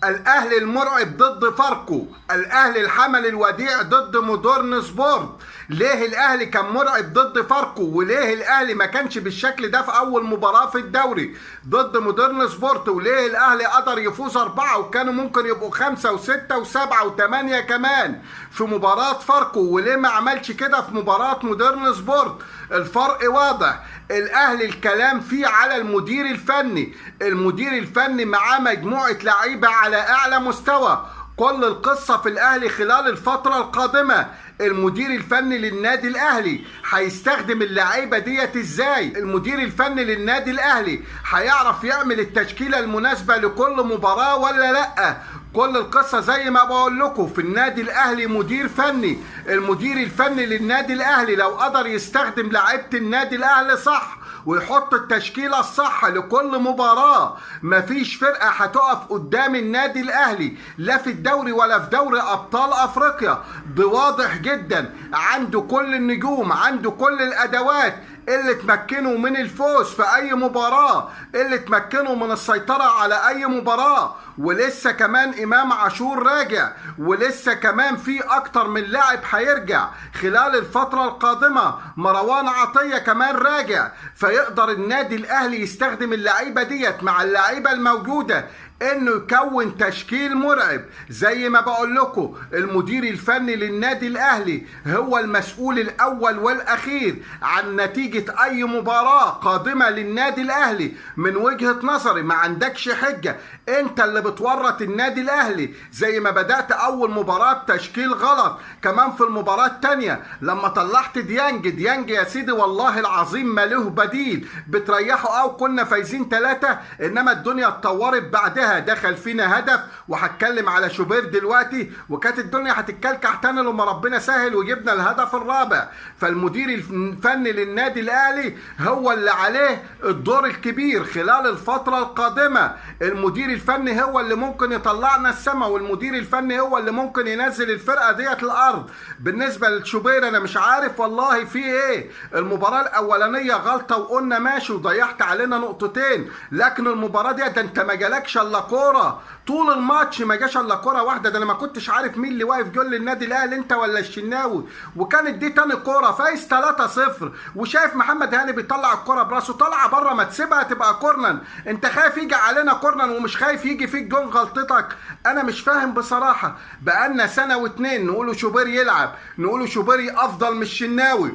الاهلي المرعب ضد فاركو، الاهلي الحمل الوديع ضد مودرن سبورت. ليه الاهلي كان مرعب ضد فاركو؟ وليه الاهلي ما كانش بالشكل ده في اول مباراة في الدوري ضد مودرن سبورت؟ وليه الاهلي قدر يفوز 4 وكانوا ممكن يبقوا 5 و6 و7 و8 كمان في مباراة فاركو؟ وليه ما عملش كده في مباراة مودرن سبورت؟ الفرق واضح. الاهلي الكلام فيه على المدير الفني، المدير الفني معاه مجموعة لعيبة على اعلى مستوى. كل القصة في الاهلي خلال الفترة القادمة المدير الفني للنادي الاهلي هيستخدم اللعيبة ديت ازاي؟ المدير الفني للنادي الاهلي هيعرف يعمل التشكيلة المناسبة لكل مباراة ولا لا؟ كل القصة زي ما بقول لكم في النادي الاهلي مدير فني، المدير الفني للنادي الاهلي لو قدر يستخدم لعيبة النادي الاهلي صح ويحط التشكيلة الصح لكل مباراة، مفيش فرقة هتقف قدام النادي الأهلي لا في الدوري ولا في دوري أبطال أفريقيا. ده واضح جدا، عنده كل النجوم، عنده كل الأدوات اللي تمكنه من الفوز في أي مباراة، اللي تمكنه من السيطرة على أي مباراة. ولسه كمان إمام عاشور راجع، ولسه كمان في أكتر من لاعب هيرجع خلال الفترة القادمة، مروان عطية كمان راجع، فيقدر النادي الأهلي يستخدم اللعيبة ديت مع اللعيبة الموجودة انه يكون تشكيل مرعب. زي ما بقول لكم المدير الفني للنادي الاهلي هو المسؤول الاول والاخير عن نتيجة اي مباراة قادمة للنادي الاهلي. من وجهة نظري ما عندكش حجة، انت اللي بتورط النادي الاهلي. زي ما بدأت اول مباراة بتشكيل غلط، كمان في المباراة التانية لما طلعت ديانج يا سيدي والله العظيم ما له بديل، بتريحه او كنا فايزين 3، انما الدنيا اتطورت بعدها، دخل فينا هدف، وهتكلم على شوبير دلوقتي، وكانت الدنيا هتتكلكع تاني لما ربنا سهل وجبنا الهدف الرابع. فالمدير الفني للنادي الاهلي هو اللي عليه الدور الكبير خلال الفترة القادمة. المدير الفني هو اللي ممكن يطلعنا السما، والمدير الفني هو اللي ممكن ينزل الفرقة ديت الارض. بالنسبة لشوبير انا مش عارف والله في ايه. المباراة الاولانية غلطة وقلنا ماشي وضيعت علينا نقطتين، لكن المباراة ديت ده انت ما جالكش الا كورة طول الماتش، ما جاش الا كورة واحدة. ده انا ما كنتش عارف مين اللي واقف جول للنادي الاهلي، انت ولا الشناوي؟ وكانت دي تاني كورة، فايز 3-0، وشايف محمد هاني بيطلع الكورة براسه طالعه بره، ما تسيبها تبقى corner. انت خايف يجي علينا corner ومش خايف يجي فيك جون غلطتك؟ انا مش فاهم بصراحة. بقالنا سنة واتنين نقولوا شوبير يلعب، نقولوا شوبير افضل من الشناوي،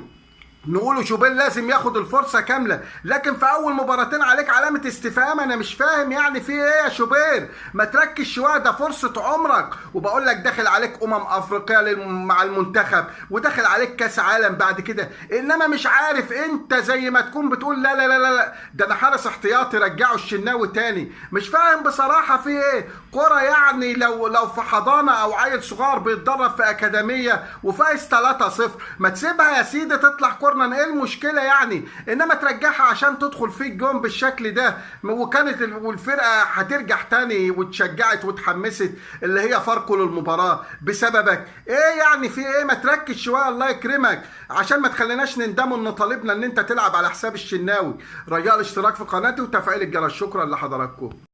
نقوله شوبير لازم ياخد الفرصة كاملة، لكن في أول مباراتين عليك علامة استفهام. أنا مش فاهم يعني في إيه يا شوبير؟ ما تركز شوية، ده فرصة عمرك. وبقول لك داخل عليك أفريقيا مع المنتخب، وداخل عليك كأس عالم بعد كده، إنما مش عارف أنت زي ما تكون بتقول لا لا لا لا، ده أنا حارس احتياطي، رجعوا الشناوي تاني. مش فاهم بصراحة في إيه. كرة يعني لو في حضانة أو عيل صغير بيتدرب في أكاديمية وفايز 3-0، ما تسيبها يا سيدي تطلع corner، ايه المشكلة يعني؟ انما ترجعها عشان تدخل فيك جون بالشكل ده. وكانت والفرقة هترجع تاني واتشجعت واتحمست اللي هي فاركو للمباراة بسببك. ايه يعني في ايه؟ ما تركز شوية الله يكرمك، عشان ما تخليناش نندموا ان طالبنا ان انت تلعب على حساب الشناوي. رجاء الاشتراك في قناتي وتفعيل الجرس. شكرا لحضراتكم.